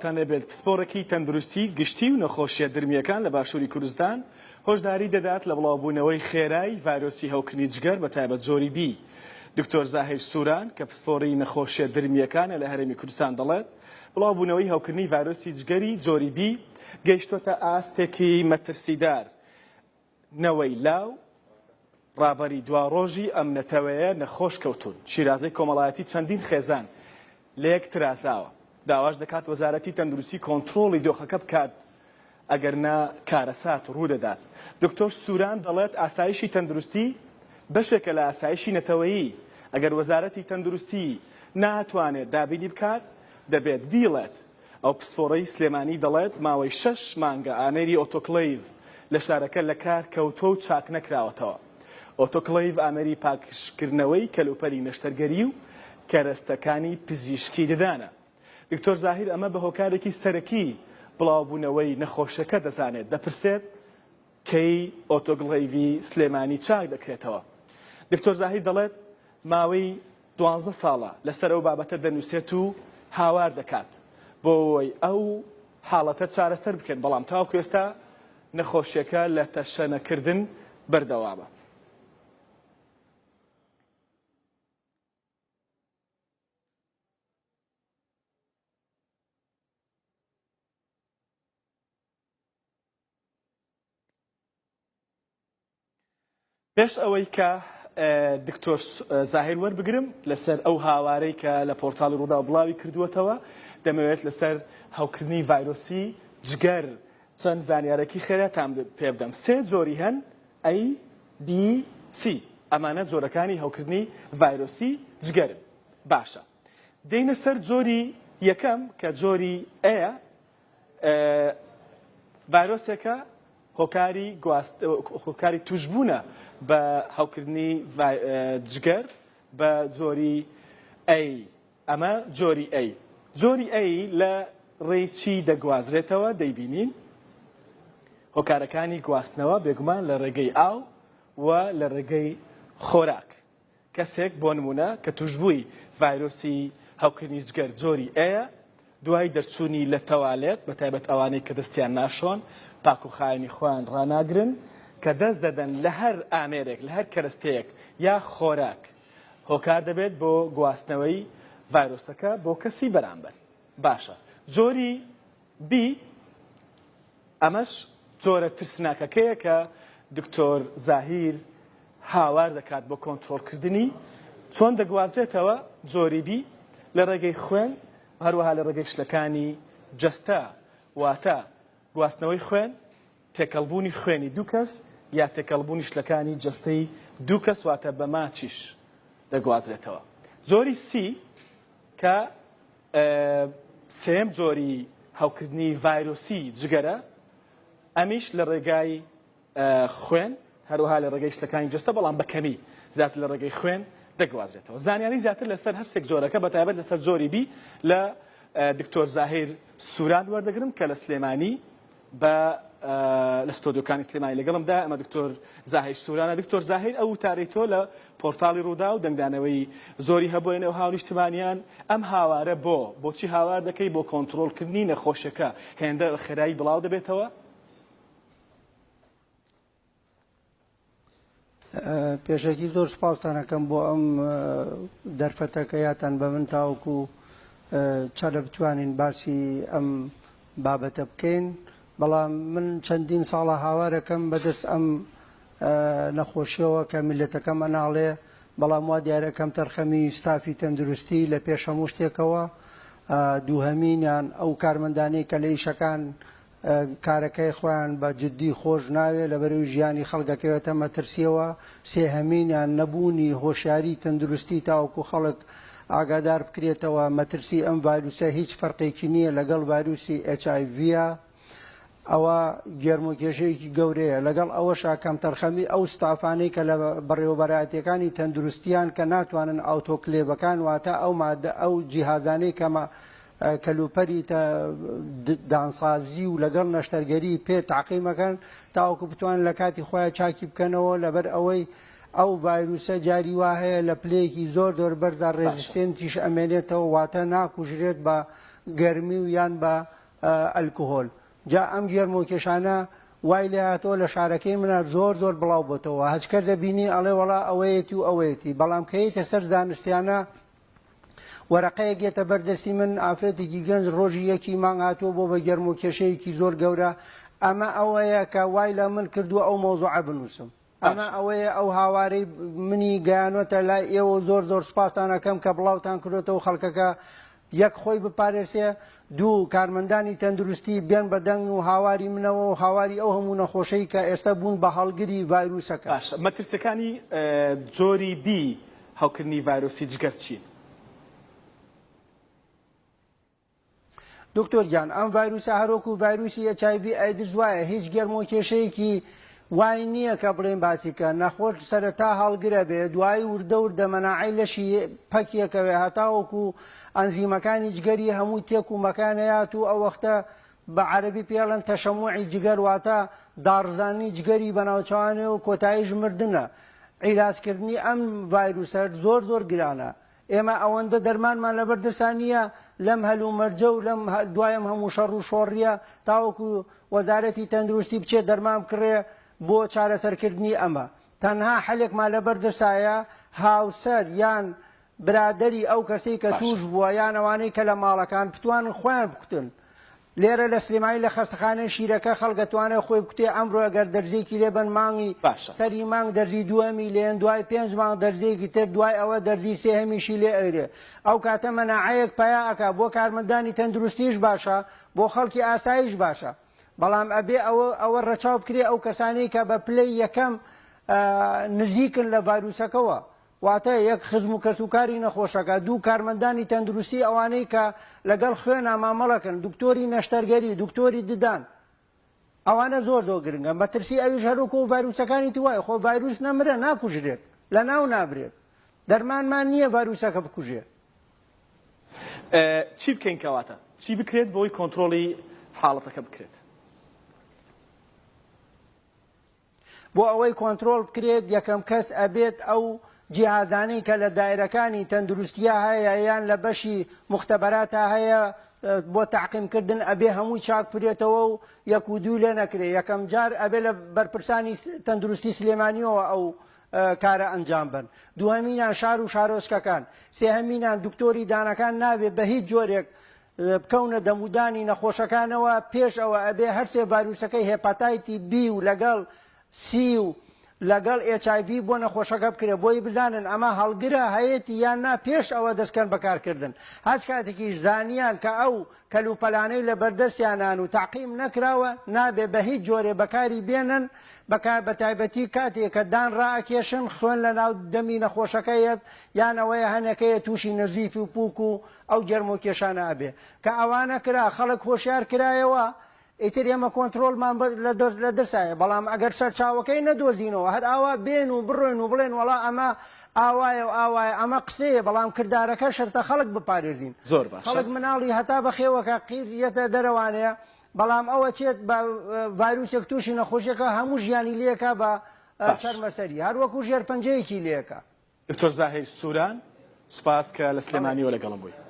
تان لێبێت، پسپۆڕێکی تەندروستی گشتی و نەخۆشییە درمییەکان لە باشووری کوردستان هۆشداری دەدات لە بڵاوبوونەوەی خێرای ڤایرۆسی هەوکردنی جگەر بە تایبەت جۆری بی. دکتۆر زاهیر سوران کە پسپۆڕی نەخۆشییە درمییەکانە لە هەرێمی کوردستان دەڵێت، بڵاوبوونەوەی هەوکردنی ڤایرۆسی جگەری جۆری بی گەیشتووەتە ئاستێکی مەترسیدار. نەوەی لاو ڕابەری دواڕۆژی ئەم نەتەوەیە نەخۆش کەوتوون، شیرازەی کۆمەڵایەتی چەندین خێزان لەیەک ترازاوە، داواش دەکات وەزارەتی تەندروستی کۆنترۆڵی دۆخەکە بکات ئەگەرنا کارەسات ڕوودەدات. دکتۆر سوران دەڵێت ئاسایشی تەندروستی بەشێکە لە ئاسایشی نەتەوەیی، ئەگەر وەزارەتی تەندروستی ناتوانێت دابینی بکات دەبێت بیڵێت. ئەو پسپۆڕەی سلێمانی دەڵێت، ماوەی شەش مانگە ئامێری ئۆتۆکلەیڤ لە شارەکە لەکار کەوتووە و چاکنەکراوەتەوە. ئۆتۆکلەیڤ ئامێری پاکژکردنەوەی کەلوپەلی نەشتەرگەری و کەرەستەکانی پزیشکی ددانە. دکتۆر زاهیر ئەمە بە هۆکارێکی سەرەکی بڵاوبوونەوەی نەخۆشیەکە دەزانێت، دەپرسێت کەی ئۆتۆگڵەیڤی سلێمانی چاک دەکرێتەوە؟ دکتۆر زاهیر دەڵێت، ماوەی دوانزە ساڵە لەسەر ئەو بابەتە دەنووسێت و هاوار دەکات بۆ ئەوەی ئەو حاڵەتە چارەسەر بکرێت، بەڵام تاوەکو ئێستا نەخۆشیەکە لە تەشەنەکردن بەردەوامە. پێش ئەوەی کە دکتۆر زاهیر وەربگرم لەسەر ئەو هاوارەی کە لە پۆرتاڵی ڕووداو بڵاوی کردووەتەوە، دەمەوێت لەسەر هەوکردنی ڤایرۆسی جگەر چەند زانیارێکی خێراتان پێ بدەم. سێ جۆری هەن، A، B، C. ئەمانە جۆرەکانی هەوکردنی ڤایرۆسی جگەرن. باشە دێینە سەر جۆری یەکەم کە جۆری A یە، ڤایرۆسێکە هۆکاری گواست هۆکاری توشبوونە بە هەوکردنی جگەر بە جۆری A ئەمە جۆری A جۆری A لە ڕێی چی دەگوازرێتەوە دەیبینین هۆکارەکانی گواستنەوە بێگومان لە ڕێگەی ئاو و لە ڕێگەی خۆراک کەسێک بۆ نموونە کە تووشبووی ڤایرۆسی هەوکردنی جگەر جۆری A یە، دوای دەرچوونی لە تەوالێت، بە تایبەت ئەوانەی کە دەستیان ناشۆن، پاک و خاوێنی خۆیان ڕاناگرن، کە دەست دەدەن لە هەر ئامێرێک، لە هەر کەرەستەیەک یا خۆراک، هۆکار دەبێت بۆ گواستنەوەی ڤایرۆسەکە بۆ کەسی بەرامبەر. باشە جۆری بی ئەمەش جۆرە ترسناکەکەیە کە دکتۆر زاهیر هاوار دەکات بۆ کۆنترۆڵکردنی، چۆن دەگوازرێتەوە جۆری بی لە ڕێگەی خوێن و هەروەها لە ڕێگەی شلەکانی جەستە، واتە گواستنەوەی خوێن، تێکەڵبوونی خوێنی دوو کەس یا تێکەڵبوونی شلەکانی جەستەی دوو کەس واتە بە ماچیش دەگوازرێتەوە. جۆری سی کە سێیەم جۆری هەوکردنی ڤایرۆسی جگەرە، ئەمیش لە ڕێگای خوێن، هەروەها لە ڕێگەی شلەکانی جەستە، بەڵام بە کەمی زیاتر لە ڕێگەی خوێن دەگوازرێتەوە. زانیاری زیاتر لەسەر هەر سێک جۆرەکە بە تایبەت لەسەر جۆری بی لە دکتۆر زاهیر سوران وەردەگرم کە لە سلێمانی بە لە ستۆدیۆکانی سلێمانی لەگەڵمدا ئەمە دکتۆر زاهیر سورانە. دکتۆر زاهیر ئەو وتارەی تۆ لە پۆرتاڵی ڕووداو دەنگدانەوەی زۆری هەبووە لەنێو هاونیشتمانیان، ئەم هاوارە بۆ؟ بۆچی هاوار دەکەی بۆ کۆنتڕۆڵکردنی نەخۆشیەکە هێندە بە خێرایی بڵاو دەبێتەوە؟ پێشەکی زۆر سوپاستان ئەکەم بۆ ئەم دەرفەتە کە یاتان بە من تاوەکو چەنە بتوانین باسی ئەم بابەتە بکەین بەڵام من چەندین ساڵە هاوارەکەم بەدەست ئەم نەخۆشیەوە کە میلەتەکەم ئەناڵێ بەڵام وا دیارە کەمتەرخەمی ستافی تەندروستی لە پێش هەموو شتێکەوە دووهەمینیان ئەو کارمەندانەی کە لە ئیشەکان کارەکەی خۆیان بە جدی خۆش ناوێ لەبەرئەوەی ژیانی خەڵک ئەکەوێتە مەترسیەوە، سێهەمینیان نەبوونی هۆشیاری تەندروستی تاوەکو خەڵک ئاگادار بکرێتەوە مەترسی ئەم ڤایروسە هیچ فەرقێکی نییە لەگەڵ ڤایروسی HIV ئەوە گێرمۆکێشەیەکی گەورەیە لەگەڵ ئەوەشا کەمتەرخەمی ئەو ستافانەی کە لە بەڕێوەبەرایەتیەکانی تەندروستیان کە ناتوانن ئاوتۆکلێبەکان واتە ئەو مادە ئەو جیهازانەی کە کەلوپەلی دانسازی و لەگەڵ نەشتەرگەری پێ تاقیمەکەن تاوەکو بتوانن لە کاتی خۆیان چاکی بکەنەوە لەبەر ئەوەی ئەو ڤایروسە جاری وا هەیە لە پلەیەکی زۆر زۆر بەرزا resistant یش ئەمێنێتەوە واتە ناکوژرێت بە گەرمی و یان بە ئەلکهۆل. جا ئەم گێرمۆکێشانە وای لێهاتووە لە شارەکەی منا زۆر زۆر بڵاو بۆتەوە هەچکە دەبینی ئەڵێ وەڵا ئەوەیەتی و ئەوەیەتی بەڵام کە یەیتە سەر زانستیانە وەرەقەیەک یەتە بەر دەستی من ئافرەتێکی گەنج ڕۆژی یەکی مانگ هاتووە بۆ بە گەرمۆکێشەیەکی زۆر گەورە ئەمە ئەوەیە کە وای لە من کردووە ئەو مەوزوعە بنووسم. ئەمە باشە. ئەوەیە ئەو هاوارەی منی گەیانۆتە لای ئێوە زۆر زۆر سوپاستان ئەکەم کە بڵاوتان کردۆتەوە خەڵکەکە یەک خۆی بپارێسێ دوو کارمەندانی تەندروستی بێن بە دەنگ و هاواری منەوە و هاواری ئەو هەموو نەخۆشەی کە ئێستا بوون بە هەڵگری ڤایروسەکە. باشە مەترسیەکانی جۆری بی هەوکردنی ڤایرۆسی جگەر چین؟ دکتۆر گیان ئەم ڤایروسە هەروەکو ڤایروسی HIV ئایدز وایە هیچ گەرمۆکێشەیەکی وای نییە کە بڵێن باسی کە نەخۆش سەرەتا هەڵگرە بێ دوایی وردە وردە مەناعەی لەشی پەکیەکەوێ هەتاوەکو ئەنزیمەکانی جگەری هەمووی تێک و مەکانەیات و ئەو وەختە بە عەرەبی پێڵێن تەشەموعی جگەر واتە داڕزانی جگەری بەناوچوانێ و کۆتاییش مردنە عیلاجکردنی ئەم ڤایروسە زۆر زۆر گرانە ئێمە ئەوەندە دەرمانمان لەبەر دەستا نییە لەم هەلومەرجە و لەم دوای ئەم هەموو شەڕ و شۆڕییە تاوەکو وەزارەتی تەندروستی بچێت دەرمان بکڕێ بۆ چارەسەرکردنی ئەمە. تەنها حەلێکمان لەبەر دەستایە هاوسەر یان برادەری ئەو کەسەی کە باشە. تووش بووە یان ئەوانەی کە لە ماڵەکان بتوانن خۆیان بکوتن. لێرە لە سلێمانی لە خەستەخانەی شیرەکە خەڵک ئەتوانێ خۆی بکوتێ ئەمرۆ ئەگەر دەرزیەکی لێ بەن مانگی باشە. سەری مانگ دەرزی دووەمی لێن دوای پێنج مانگ دەرزیەکی تر دوای ئەوە دەرزی سێهەمیشی لێ ئەگرێ ئەو کاتە مەناعەیەک پەیا ئەکا بۆ کارمەندانی تەندروستیش باشە بۆ خەڵکی ئاساییش باشە بەڵام ئەبێ ئەوە ئەوە ڕەچاو بکرێ ئەو کەسانەی کە بە پلەی یەکەم نزیکن لە ڤایروسەکەوە واتە، یەک، خزم و کەسوکاری نەخۆشەکە، دوو، کارمەندانی تەندروستی ئەوانەی کە لەگەڵ خوێنا مامەڵەکەن، دکتۆری نەشتەرگەری، دکتۆری ددان، ئەوانە زۆر زۆر گرنگە، مەترسی ئەویش هەروەکو ڤایروسەکانی تر وایە، خۆ ڤایروس نەمرە ناکوژرێت، لەناو نابرێت، دەرمانمان نییە ڤایروسەکە بکوژێ. چی بکەین کەواتە؟ چی بکرێت بۆی کۆنترۆڵی حاڵەتەکە بکرێت؟ بۆ ئەوەی کۆنترۆڵ بکرێت یەکەم کەس ئەبێت ئەو جیهازانەی کە لە دایرەکانی تەندروستیا هەیە یان لە بەشی موختەبەراتا هەیە بۆ تەعقیم کردن ئەبێ هەمووی چاک بکرێتەوە و یەک و دووی لێ نەکرێ یەکەم جار ئەبێ لە بەرپرسانی تەندروستی سلێمانیەوە ئەو کارە ئەنجام بەن دووهەمینان شار و شارۆچکەکان سێهەمینان دکتۆری دانەکان نابێ بە هیچ جۆرێک بکەونە دەمودانی نەخۆشەکانەوە پێش ئەوە ئەبێ هەرسێ ڤایروسەکەی هێپاتایتی بی و لەگەڵ سی و لەگەڵ HIV بۆ نەخۆشەکە بکرێ بۆی بزانن ئەمە هەڵگرە هەیەتی یان نا پێش ئەوە دەستکەن بەکارکردن هەچ کاتێکیش زانیان کە ئەو کەلوپەلانەی لەبەردەستیانان و تەعقیم نەکراوە نابێ بەهیچ جۆرێ بەکاری بێنن بەکار بەتایبەتی کاتێ کە دان ڕائەکێشن خوێن لەناو دەمی نەخۆشەکە یەت یان ئەوەیە هەنەکەیە توشی نەزیف و پوک و ئەو گەرمۆکێشانە ئەبێ کە ئەوانە کرا خەڵک هۆشیار کرایەوە ئیتر ئێمە کۆنترۆڵمان لە دەسایە بەڵام ئەگەر سەرچاوەکەی نەدۆزینەوە هەر ئاوا بێن و بڕۆین و بڵێن وەڵا ئەمە ئاوایە و ئاوایە ئەمە قسەیە بەڵام کردارەکە شەرتە خەڵک بپارێزین زۆر باشە خەڵک مناڵی هەتا بەخێوەکە قیر یەتە دەرەوانەیە بەڵام ئەوە چێت بە ڤایروسێک تووشی نەخۆشیەکە هەموو ژیانی لێکا بە باش چەرمەسەری هەروەکو ژێرپەنجەیەکی لێکا. دکتۆر زاهیر سوران سوپاس کە لە سلێمانیەوە لەگەڵم بووی.